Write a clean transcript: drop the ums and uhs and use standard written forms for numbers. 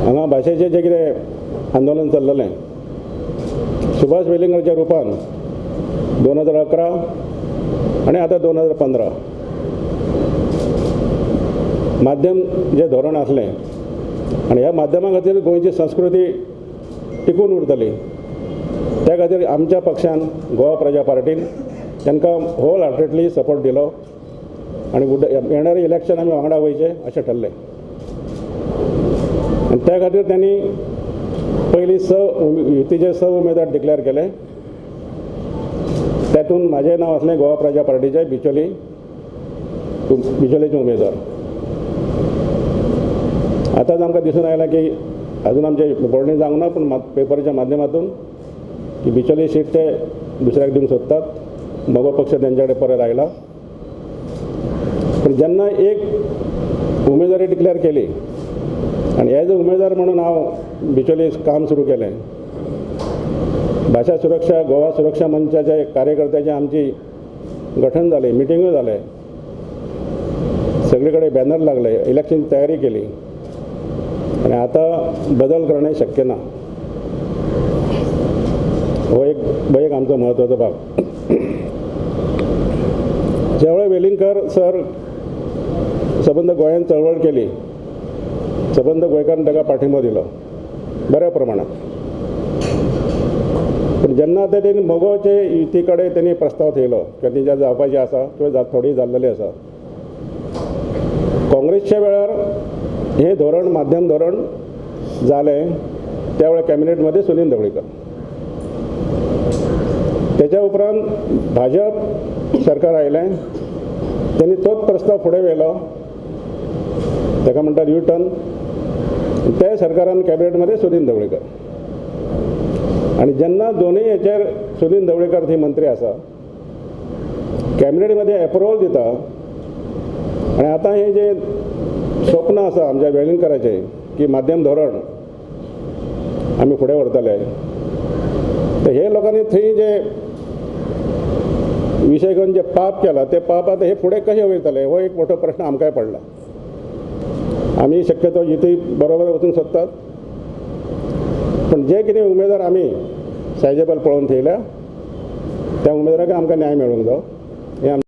हांगा भाशेचें जें कितें आंदोलन चल्लेलें सुभाष वेलिंगकराच्या रुपान 2011 आनी आतां 2015 माध्यम जें धोरण आसलें आनी ह्या माध्यमा खातीर गोंयची संस्कृती टिकून उरतली त्या खातीर आमच्या पक्षान गोवा प्रजा पार्टीन तांकां होल हार्टेडली सपोर्ट दिलो आनी येणारे इलेक्शन आमी वांगडा वयचें अशें ठरलें. आनी त्या खातीर त्यांनी पयलीं 6 युतीचे 6 उमेदवार डिक्लेअर केले. तातूंत म्हाजें नांव आसलें गोवा प्रजा पार्टीचे बिचोली बिचोलेचे उमेदवार. आतांच आमकां दिसून आयलां की अजून आमचे बोर्डणी जावंक ना, पूण पेपराच्या माध्यमातून की बिचोली सीट ते दुसऱ्याक दिवंक सोदतात. मगो पक्ष तेंच्या कडेन परत आयला. पूण जेन्ना एक उमेदवारी डिक्लेअर केली आनी एज अ उमेदवार म्हणून हांव बिचोली काम सुरू केलें. भाशा सुरक्षा गोवा सुरक्षा मंचाच्या कार्यकर्त्याची आमची गठन जालें, मिटिंगूय जाले, सगळे कडेन बॅनर लागले, इलेक्शन तयारी केली आनी आतां बदल करणें शक्य ना. हो एक आमचो म्हत्वाचो भाग. ज्या वेळार वेलिंगकर सर सबंद गोंयांत चळवळ केली, सबंद गोंयकारान ताका पाठिंबो दिलो बऱ्या प्रमाणात. पूण जेन्ना आतां तेणी मगोचे युती कडेन तेणी प्रस्ताव थेयलो किंवा तेंच्या जावपाचें आसा किंवा थोडी जाल्लेली आसा. काँग्रेसच्या वेळार हें धोरण माध्यम धोरण जालें त्या वेळार कॅबिनेटमध्ये सुनील ढवळीकर, त्याच्या उपरांत भाजप सरकार आयलें, त्यांनी तोच प्रस्ताव फुडें व्हेलो, ताका म्हणटात यू टर्न. त्या सरकारान कॅबिनेटमध्ये सुनील ढवळीकर आनी जेन्ना दोनूय हेचेर सुनील ढवळीकर थंय मंत्री आसा, कॅबिनेटमध्ये एप्रुवल दिता. आनी आतां हें जें स्वप्न आसा आमच्या वेलिंगकराचें की माध्यम धोरण आमी फुडें व्हरतले, तर हे लोकांनी थंय जे विशय घेवन जे पाप केलां ते पाप आतां हे फुडें कशें वयतले हो एक मोठो प्रश्न आमकांय पडला. आमी शक्यतो युती बरोबर वचूंक सोदतात, पूण जे कितें उमेदवार आमी सायजेबल पळोवन थेयल्या त्या उमेदवाराक आमकां न्याय मेळूंक जाय. हें